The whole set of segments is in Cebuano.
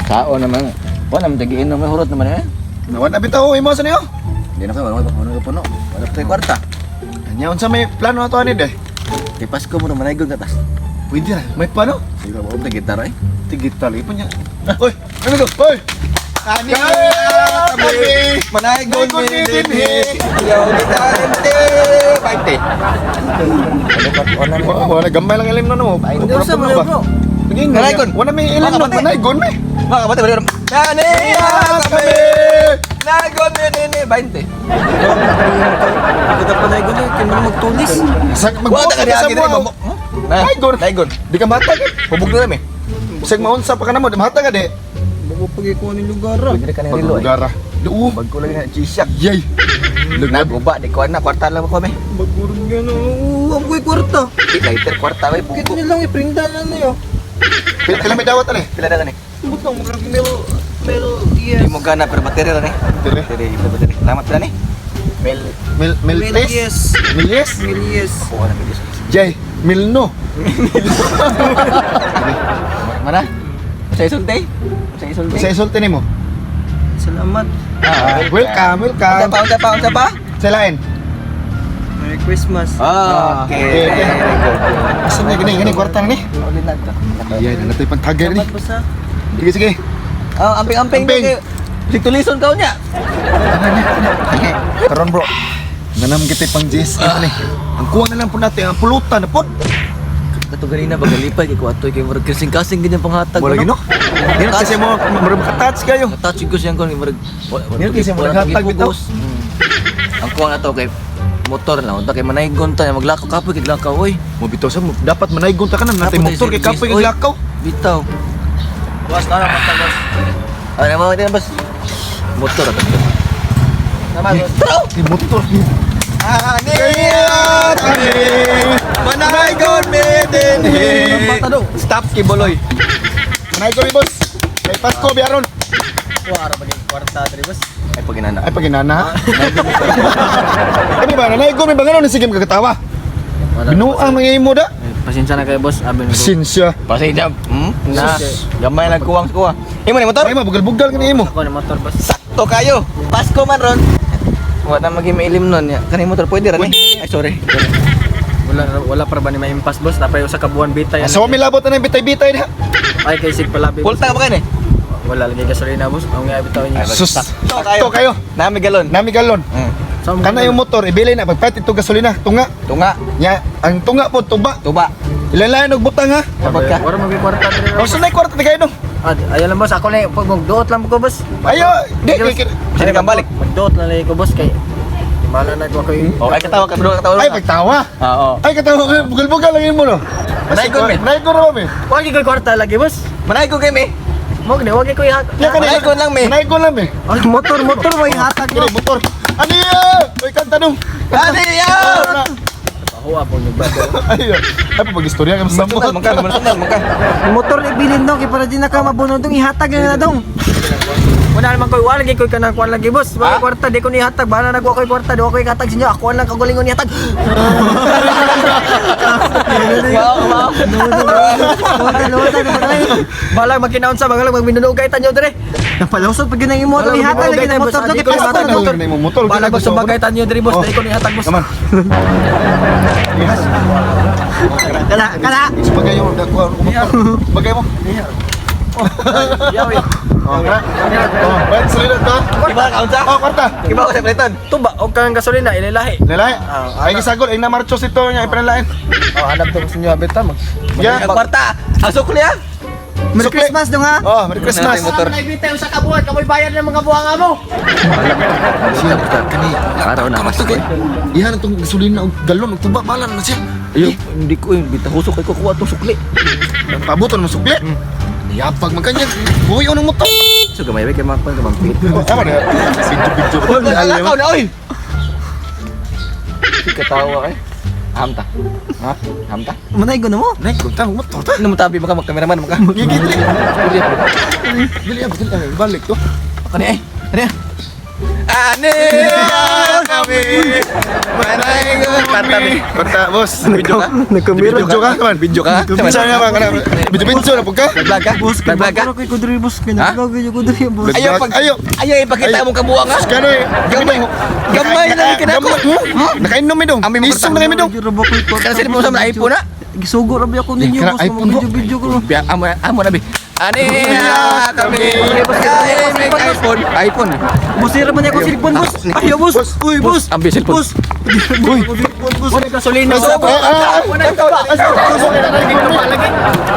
Kaon naman. Wala naman tagiin naman hurot naman eh. Nawan na bitaw imo sa niyo. Hindi na ko wala wala puno. Wala pa kwarta. Anya unsa may plano ato ani de? Kay Pasko mo naman manaygon ka tas. Pwede ra. May plano? Sige ba og gitara eh. Tigita lagi pa niya. Oy, ano to? Oy. Ani kami. Manaygon mi dinhi. Yo gitara te. Baite. Wala gamay lang ilim no mo. Hindi, unsa man bro? Manaygon. Wala may ilim no, manaygon mi. Mga kabate bro. Nani kami. Nagon mi dinhi baite. Kita pa naygon eh kay man magtulis. Sa Wala ka sa diha mo. Naygon. Naygon. Di ka matag. Hubog na rami. Sag maunsa pa ka namo, di mahatag ka di. Bago pag ikuha ni lugar ah. Pwede ka ng rilo eh. Lugar. Duo. Bagko lagi na G-Shock. Yay. Naguba, di ko na, kwarta lang ko kami. Bagurog yan ah. Ang ko'y kwarta. Di, lighter, kwarta, may Kito buko. niyo lang iprinda na niyo. Pila pila may dawat ani? Pila na gani? Ba't lang magrag mil mil yes. Di mo gana, pero baterya na ni. Dire. Baterya, ito baterya. Salamat pila ni. Mel, Mil mil Mil tes. yes. Mil yes. Mil yes. kuha na bilis. Jay, mil no. Mana? Sa isulti? Sa isulti? Sa isulti nimo. Salamat. Ah, Welcome, welcome. Unsa pa, unsa pa, unsa pa? Sa lain. Merry Christmas. Ah, okay. Okay, okay. Asa na gani gani kwarta na ni? Ulit na ito. Yay, na natoy pantagay ni. Salamat po sa. Sige sige. Ah, amping-amping. Amping. Sig-tulison ka niya. Karon bro. Nanam kita pang GSM ni. Ang kuha na lang po natin ang pulutan na pod. Kato ganina ba galipay kay kuatoy kay murag kasing-kasing ganyan panghatag. Wala gino. Dili kasi mo murag makatouch kayo. Touch ko siyang kon murag Dili kasi mo naghatag bitaw. Ang kuha na to kay motor lang unta kay manaygon ta maglakaw kapoy kay lakaw oy. Mo bitaw sa mo dapat manaygon ta kanan natin Dapat motor kay ay kapoy service, kay lakaw. Bitaw. Boss, na naman boss. Ano mo din boss? Motor ato. Tama boss. Di motor. Ani Kaya kami manaygon mi dinhi. Stop kiboloy. Manaygon mi boss. Kay Pasko biaron. Wala ba yung kwarta diri boss? Ay paginana. Ay paginana. Ay ba nanaygon mi ba ngano ni sige magkatawa. Binuang nang imo da. Pasensya na kayo boss. Abi ko. Sinsya. Pasensya. Na. Gamay nagkuwang kuha. Imo ni motor? Ay mabugal-bugal kani imo. Ako na motor boss. Sakto kayo. Pasko man ron. Wa na magi mailim nun ya. Kani motor pwede ra ni. Ay sorry. Wala wala para ba ni maimpas boss? Napay usa ka buwan bitay. Asa mi labot na bitay-bitay da. Ay kay sig palabi. Pulta ka ba kani? Wala lagi gasolina boss. Ang nga bitaw niyo. Sus. Sakto Sakto kayo. Nami galon. Nami galon. Kana yung motor ibili na pagpait ito gasolina tunga. Tunga, Nya ang tunga po tuba. tuba. Ilan og butang ha. Kapag ka. Wala magay kwarta diri. O sa kwarta kay dong. Ah, ayaw lang boss, ako na pag magduot lang ko boss. Ayo, di Sige, di- Sino kang balik? Magduot na lang ko boss kay Mala na ko kay. Oh, ay katawa ka, bro, katawa. Ay pagtawa. Oo. Ay katawa ka bugal-bugal lang imo no. Manaygon, mi. Manaygon ra ba mi? Wag ko kwarta lagi boss. Manaygon kay mi. Mo gni wag ko ihat. Nya kani. Manaygon lang, mi. Manaygon lang mi. Ay motor motor may hatag Kini motor. Ano ya? Oy kanta dong. Ani ya. Pahuwa po ni ba. Ayo. Ay pag-istorya ka sa Mangka, mangka, mangka, mangka. Motor ibilin dong kay para di na ka mabuno dong ihatag na dong. Wala naman koy wala lagi koy kanang kuan lagi boss. Wala kwarta di ko ni hatag. Bahala na ko koy kwarta di ko hatag sa inyo. Ako lang kagalingon ni hatag. Wow, wow. Bahala magkinaon sa bahala magminunog kay tanyo dire. Napalawsod pag ginang imo ni hatag lagi na motor dong kay para Asa na motor. lang na motor. Bahala magsubagay tanyo dire boss. Di ko ni hatag boss. Naman. Yes. Kala kala. Sabagay mo dako ang motor. Bagay mo. Yaw eh. Oh, kara. Oh, bayad sa lila ta. Iba ka unsa? Oh, kwarta. Iba ko sa palitan. Tuba og kang gasolina ilahi. Lalai. Ah, Ay gisagol ay namarchos ito nya ipanalain. Oh, hanap to sa inyo abit ta mag. Ya. Ang kwarta. Ang sukli ah. Merry Christmas dong ha. Oh, Merry Christmas. Motor. Naibitay usa ka buwan, kamoy bayad ng mga buwanga mo. Siya kani. Araw na mas. Iyan itong gasolina og galon og tuba balan na siya. Ayo, hindi ko yun. Bita husok kay kukuha tong sukli. Pabuton mo sukli. Niyapag man kanya. Buhi ng motor. So gamay kay mapan kamampit. Oh, tama na. Video video. Lakaw na oy. Katawa kay. Hamta. Ha? Hamta? Manay ko na mo. Nay, kunta motor ta. Ano mo tabi maka magkameraman maka. Gigi dili. Dili dili dili balik to. Kani ay. Kani. Ani kami. Manay kanta ni. Kanta, boss. Video ka? Nagkamera. Video ka, kaman. Video ka? Bisa na ba? Video video na pud ka? Vlog ka? Boss, kay Vlog ka? bakura koy kudri boss kay Ha? naglago yung kudri boss. Ayaw pag Ayaw. ayaw ipakita mong kabuang ha. Kano eh. Gamay. Gamay na lang kinako. Nakainom mi dong. Ami mo Isong na kami dong. Medyo ra ba ko'y kwarta, Kana sila mo sa mga iPhone na? Gisugo ra ba ako ninyo Kana boss? iPhone, Video video ko. Biya amo na amo na bi. Ani kami. Ay, may iPhone. iPhone. Boss, hira man ako cellphone boss. Ayaw boss. Uy boss. Ambi cellphone. Boss. Uy, boss. Wala gasolina. Ah, ah, ah.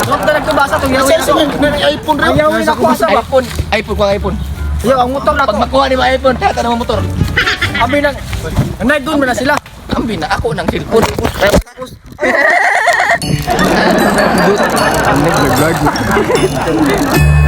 Wag na nagtubasa tong yawin ako. iPhone rin. Ayawin ako asa ba? iPhone. iPhone ko iPhone. Ayaw ang motor na Pag ako. makuha ni mo iPhone, tata na mo motor. Abi nang Anay doon man na sila. Ambi na ako ng cellphone. Nag-vlog.